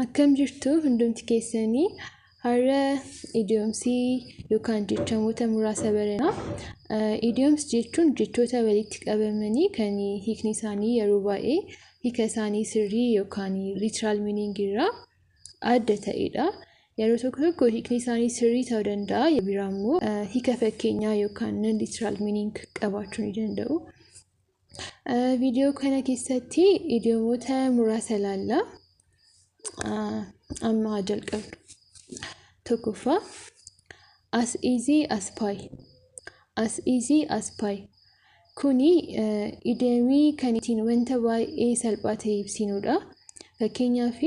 Akkam jirtu hundumti keessanii? Har'a idiomsii yookaan jechamoota muraasa baranna. Idioms jechuun jechoota walitti qabamanii kan hiikni isaanii yeroo baay'ee hiika isaanii sirrii yookaan literal meaning irraa adda ta'edha. Yeroo tokko tokko hiikni isaanii sirrii ta'uu danda'a. Yeroo biraa immoo hiika fakkeenyaa yookaan non literal meaning qabaachuu ni danda'u. Viidiyoo kana keessatti idiomoota muraasa ilaalla. Amma haa jalqabnu. Tokkoffaa, "as easy as pie". "As easy as pie". Kuni idiomii kan ittiin wanta baay'ee salphaa ta'e ibsinudha. Fakkeenyaaf,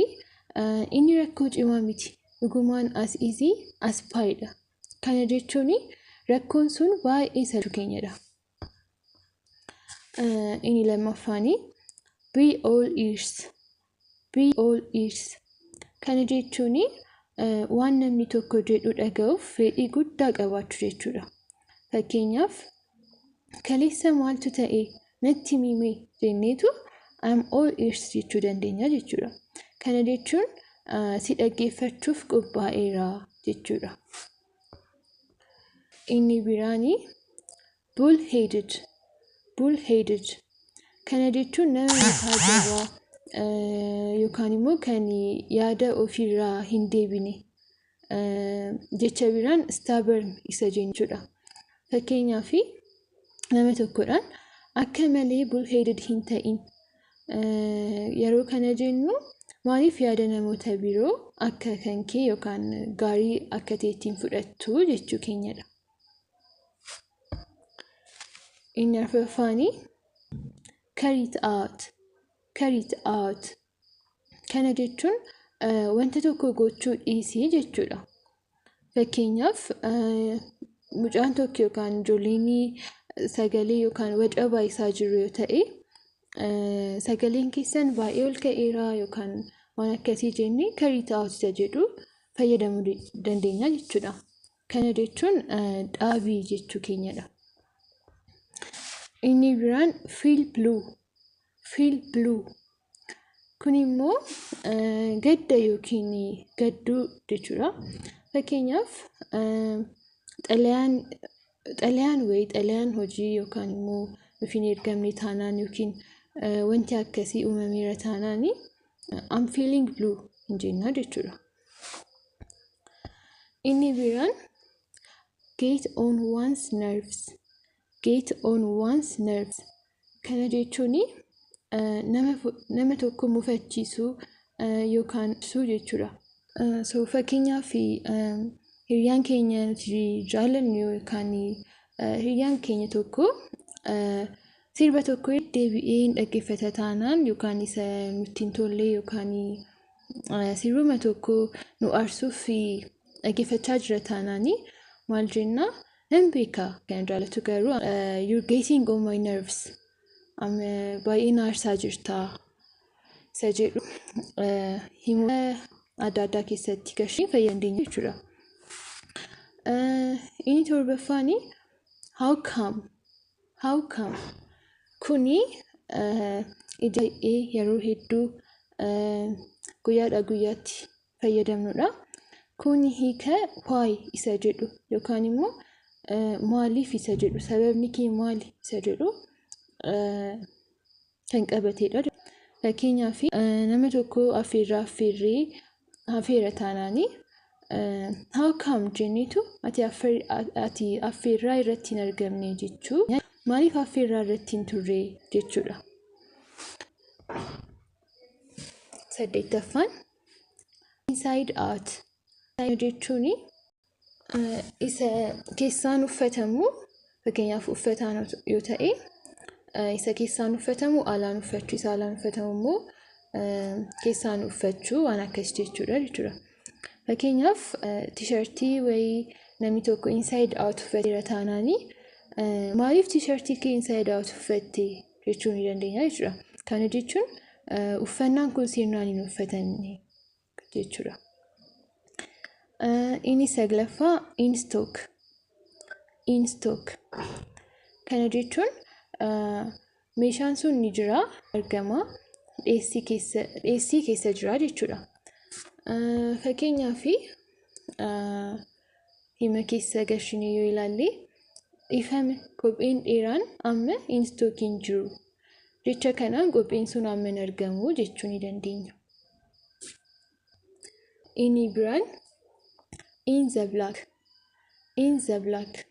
inni rakkoo cimaa miti. Dhugumaan as easy as pie dha. Kana jechuun rakkoon sun baay'ee salphuu keenyadha. Inni lammaffaani, "be all ears". "Be all ears". Kana jechuun waan namni tokko jedhu dhaga'uuf fedhii guddaa qabaachuu jechuudha. Fakkeenyaaf, kaleessa maaltu ta'e, natti himi jenneetu "I'm all ears" jechuu dandeenya jechuudha. Kana jechuun si dhaggeeffachuuf qophaa'eera jechuudha. Inni biraani, bull headed. Bull headed. Kana jechuun nama mataa jabaa yookaan immoo kan yaada ofiirraa hin deebine, jecha biraan stubborn isa jechuudha. Fakkeenyaaf, nama tokkodhaan akka malee bull headed hin ta'in yeroo kana jennu, maaliif yaada namoota biroo akka kan kee yookaan gaarii akka ta'etti hin fudhattu jechuu keenyadha. Inni arfaffaani, "cut it out". "Cut it out". Kana jechuun wanta tokko gochuu dhiisii jechuudha. Fakkeenyaaf, mucaan tokko yookaan ijoolleen sagalee yookaan waca baay'isaa jiru yoo ta'e, sagaleen keessan baay'ee ol ka'eera yookaan waan akkasii jennee "cut it out" isa jedhu fayyadamuu dandeenya jechuudha. Kana jechuun dhaabii jechuu keenyadha. Inni biraan, "feel blue". "Feel blue". Kun immoo gadda yookiin gadduu jechuudha. Fakkeenyaaf, xalayaan wayii, xalayaan hojii yookaan immoo nuuf hin ergamne taanaan yookiin wanti akkasii uumameera taanaan, "I'm feeling blue" jenna jechuudha. Inni biraan, "get on one's nerves". "Get on one's nerves". Kana jechuun nama tokko mufachiisuu yookaan suu jechuudha. So fakkeenyaaf, hiriyaan keenya nuti jaallannu yookaan hiriyaan keenya tokko sirba tokko deebi'ee hin dhaggeeffata taanaan yookaan isa nutti hin tolle yookaan sirbuma tokko nu aarsuuf dhaggeeffachaa jira taanaan, maal jennaa? Nan beeka kan jaallatu, garuu "you're getting on my nerves", baay'ee na aarsaa jirta isa jedhu himoota adda addaa keessatti galchine fayyadamuu dandeenya jechuudha. Inni torbaffaani, "how come". "How come". Kuni baay'ee yeroo hedduu guyyaadhaa guyyaatti fayyadamnudha. Kun hiika why isa jedhu yookaan immoo maaliif isa jedhu, sababni kee maali isa jedhu kan qabatedha. Fakkeenyaaf, nama tokko affeerraa affeerree hafeera taanaanii, "how come" jenneetu ati affeerraa irratti hin argamne jechuu, maaliif affeerraa irratti hin turre jechuudha. Saddeettaffaan, "inside out" jechuun isa keessaan uffatamu. Fakkeenyaaf, uffataan yoo ta'e, isa keessaan uffatamu alaan uffachuu, isa alaan uffatamu immoo keessaan uffachuu, waan akkas jechuudha. Fakkeenyaaf, tishartii wayii namni tokko inside out uffateera taanaanii, maaliif tishartii kee inside out uffatte jechuu ni dandeenya jechuudha. Kana jechuun uffannaan kun sirnaan hin uffatamne jechuudha. Inni saglaffaa, "in stock". "In stock". Kana jechuun meeshaan sun ni jira, argama, dhiyeessii keessa jira jechuudha. Fakkeenyaaf hima keessa gashinee yoo ilaalle, "Dhiifama, kopheen dheeraan amma in stock hin jiru." Jecha kanaan kopheen sun amma hin argamu jechuu ni dandeenya. Inni biraan in the black. In the black.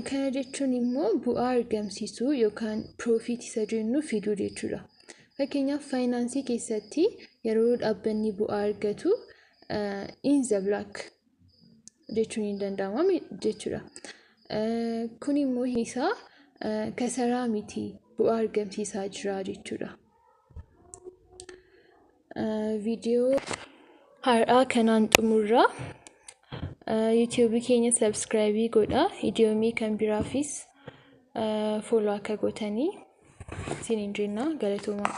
Kana jechuun immoo bu'aa argamsiisuu yookaan profit isa jennu fiduu jechuudha. Fakkeenyaaf, faayinaansii keessatti yeroo dhaabbanni bu'aa argatu in the black jechuun ni danda'ama jechuudha. Kun immoo isaa kasaraa miti, bu'aa argamsiisaa jira jechuudha. Viidiyoo har'aa kanaan xumurra. Yuutuubii keenya subscribe godhaa. Idiyoomii kan biraafis follow akka gootanii isiniin jenna. Galatoomaa.